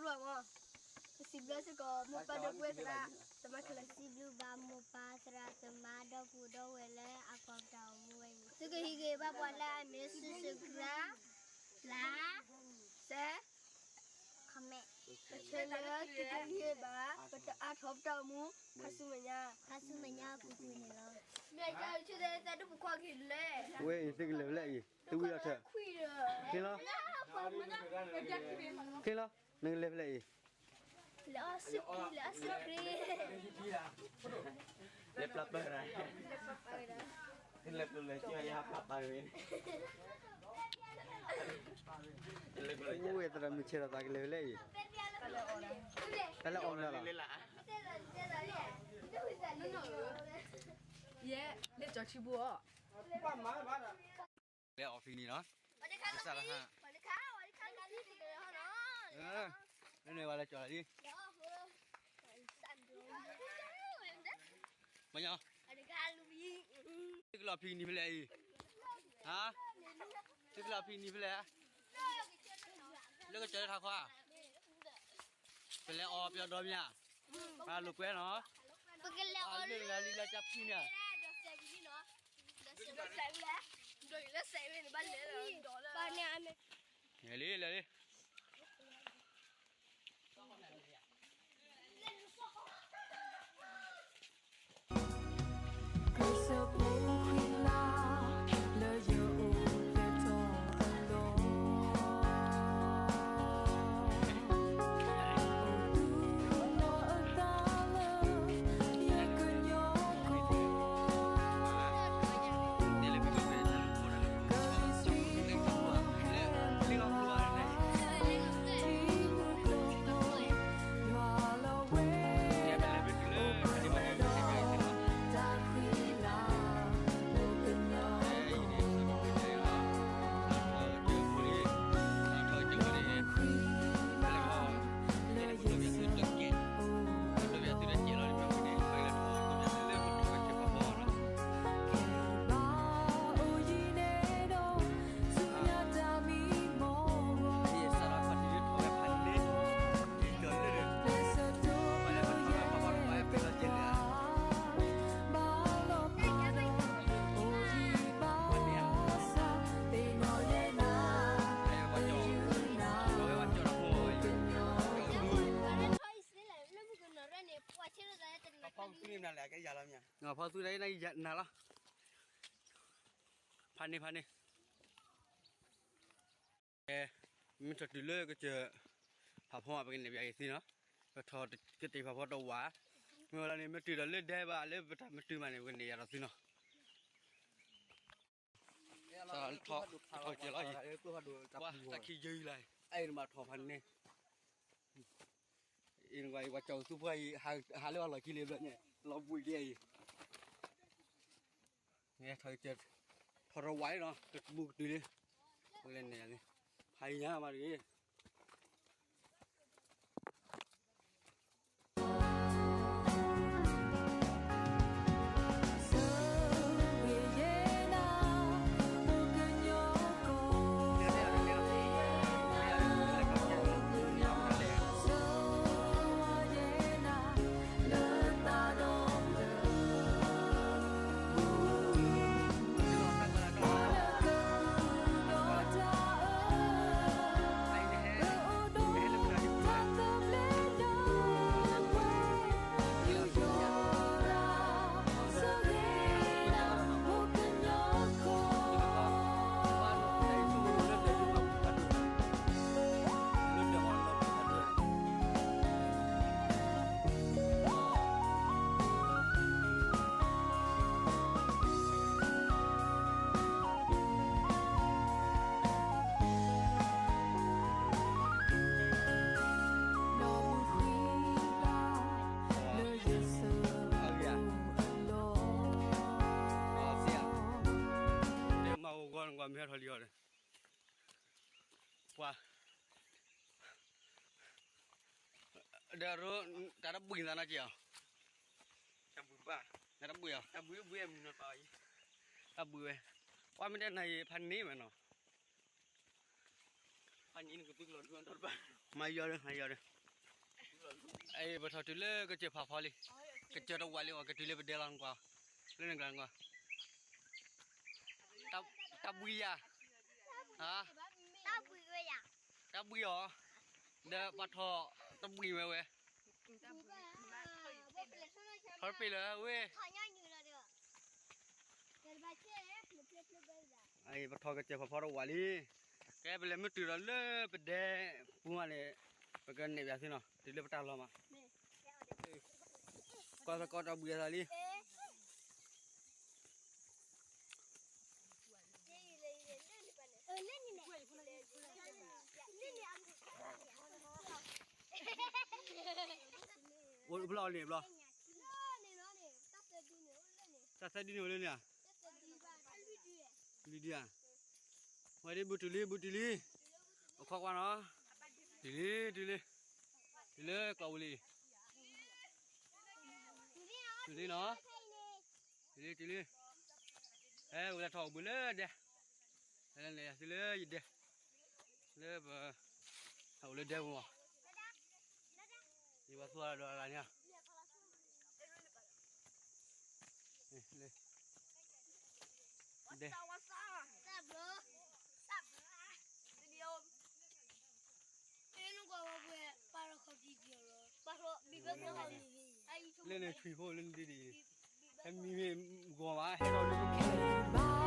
ပစံးဘျုးစ့ၢ်ကီး မိၢ်ပၢ်ဒီပုၢ်ဝဲၢ်သရၣ်သမါခဲလၢာ်, စံးဘျုးဘၣ်မိၢ်ပၢ်သရၣ်သမါဒီပုၢ်ဒီဝဲၢ်လၢအကွၢ်တၢ်အိၣ်မူဝဲအံၤ, သုကဟံးက့ၤဘၣ်ပှၤလၢအမ့ၢ် subscribe, like, share, comment, ပဆၢလၢသုကဟံးဘၣ် ပတအါထီၣ်ပတၢ်အိၣ်မူ, ခါဆူမဲာ်ညါ, ခါဆူမဲာ်ညါပူၤကွံာ်န့ၣ်လီၤ. ဝဲအံၤသုကလဲၤဖဲလဲၣ်အံၤ, သုဝံၤလီၤထၢၣ်, ချ့လီၤ, ချ့လီၤ, နကလဲၤဖဲလဲၣ်အံၤ, လဲၤအီၣ်ဆူၣ်ခရံာ်, လဲၤအီၣ်ဆူၣ်ခရံာ်, လဲၤပျၢ်ပၢၢ်, လဲၤပျၢ်ပၢၢ်, လဲၤပျၢ်ပၢၢ်, ဝဲသရၣ်မုၣ်ဆဲးဒီးသးကလဲၤဖဲလဲၣ်အံၤ, တၢ်လဲၤအီၣ်မးလီၤ, ယဲ, လဲၤကၠီၤထံဘိအီၤ, လဲၤအီၣ်ဖဲန့ၣ်လီၤ, ကစၢ်လၢဟါ, လၢန့ၣ်ဝဲလဲၤကၠီၤလီၤလံ, မညီ, သုကလီၤဖံးနံၤဖဲလဲၣ်အံၤ, ဟါ, သုကလီၤဖံးနံၤဖဲလဲၣ်, လၢကစၢၤလၢထးခွါ, ပလဲၤအီၣ်ပယီၤဒီမၠၣ်, ပလိာ်ကွဲနီၤ, ပကလဲၤအီၣ်လၢလၢလံလၢကၠၢဖံးမၠၣ်, လဲၤလံ, လဲၤလံ. ဖီသူန့ၣ်နၤလၢကယၤလီၤ, ဖါန့ၣ် ဖါန့ၣ်, မ့ၢ်ထီၣ်တုၤလၢကစၢၢ် ဖးဖီမး ပကနဲၣ်ပယီၤက့ၤသုနီၤ, ပထီၣ်ကတ့ၢ်ဖးဖီတဝး, မ့ၢ်ဝဲလီၤန့ၣ် မ့ၢ်တုၤဒီးလၢဒဲဘၣ် လၢပတၢ်မ့ၢ်တုၤမးန့ၣ် ပကနဲၣ်ယၤဒီးသုနီၤ. ထီၣ်ကစၢၢ်လီၤအံၤ, ပှၤတၢ်ခံယုၢ်လၢ်, အဲၣ်နမၤထီၣ်ဖးန့ၣ်, အံၤနကွၢ်အံၤ ပှၤကၠီၤသူၣ်ပှၢ်အံၤ ဟးလၢအလီၢ်ခံလံဘျီညါ, လီၤဘှံးက့ၤအံၤ, ထီၣ်ကစၢၢ်, ထီၣ်တဝးလံနီၤ, ကမူကတုၤလံ, ပကလဲၤနဲၣ်ယၤန့ၣ်, ဖးအံၤညါမးတဂ့ၤ. မၤဂီၤဂီၤနကွၢ်မ့ၢ်ဟဲထီၣ်လံအီၤဒီး, ပှၤ, ဒီး တၢ်တဘှံးသးနီၤက့ၤအီၤ, တၢ်ဘှံးအီၤ, တၢ်ဘှံးဝဲ, ကွၢ်မ့ၢ်တဲနၤယံၤဖးန့ၣ်ဝဲနီၤ, မၤယီၤဒီး မၤယီၤဒီး အဲ ပထီၣ်တုၤလၢကစၢၢ်ဖးဖီလံ, ကစၢၢ်တဝးလံအီၤ ကတုၤလၢပဒဲလီၤနကွၢ်, လၢနကျါနကွၢ်, တၢ်ဘှံးယၤ, တၢ်ဘှံးအီၤ, ဒီးပှၤထီၣ်တဘှံးဝဲဝဲ, ထီၣ်တပ့ၢ်လၢဝဲ, ပထီၣ်ကစၢၢ်ဖးဖီတဝးလံ, ကဲပလဲၤမ့ၢ်တုၤဒီးလၢပဒဲပူၤမးန့ၣ်, ပကနဲၣ်ပၠးသုနီၤ တုၤလၢပတၢ်လီၤမး, ကွၢ်သကိးတၢ်ဘှံးအသးလံ. အိၣ်ဖျီၣ်အီၤလံဘျီ, တၢ်သၢဒုန့ၣ်အိၣ်လၢန့ၣ်ဧါ, လွံၢ်ဒုဧါ, ဝဲဒ်ဘူးတုၤလံ ဘူးတုၤလံ, ပခွါကွၢ်နီၤ, တုၤလံ တုၤလံ, တုၤလၢကျီၢ်ပူၤလံ, တုၤလံနီၤ, တုၤလံ တုၤလံ, ဟဲ ပကလဲၤထီၣ်အိၣ်ဘှံးလၢဒဲ, ဟဲလဲၤသုလၢယဒဲ, လၢပ, ဟဲအိၣ်လၢဒဲပူၤမး, ယပှၤသူအီၤဒီးအဂၤန့ၣ်, ဒဲ, လၢန့ၣ်ထွံၣ်ဖိလၢနဒ်ဒ်အံၤ, ဟဲမံမ့ၢ်ဂီၤဘၣ် ဟဲထီၣ်လၢ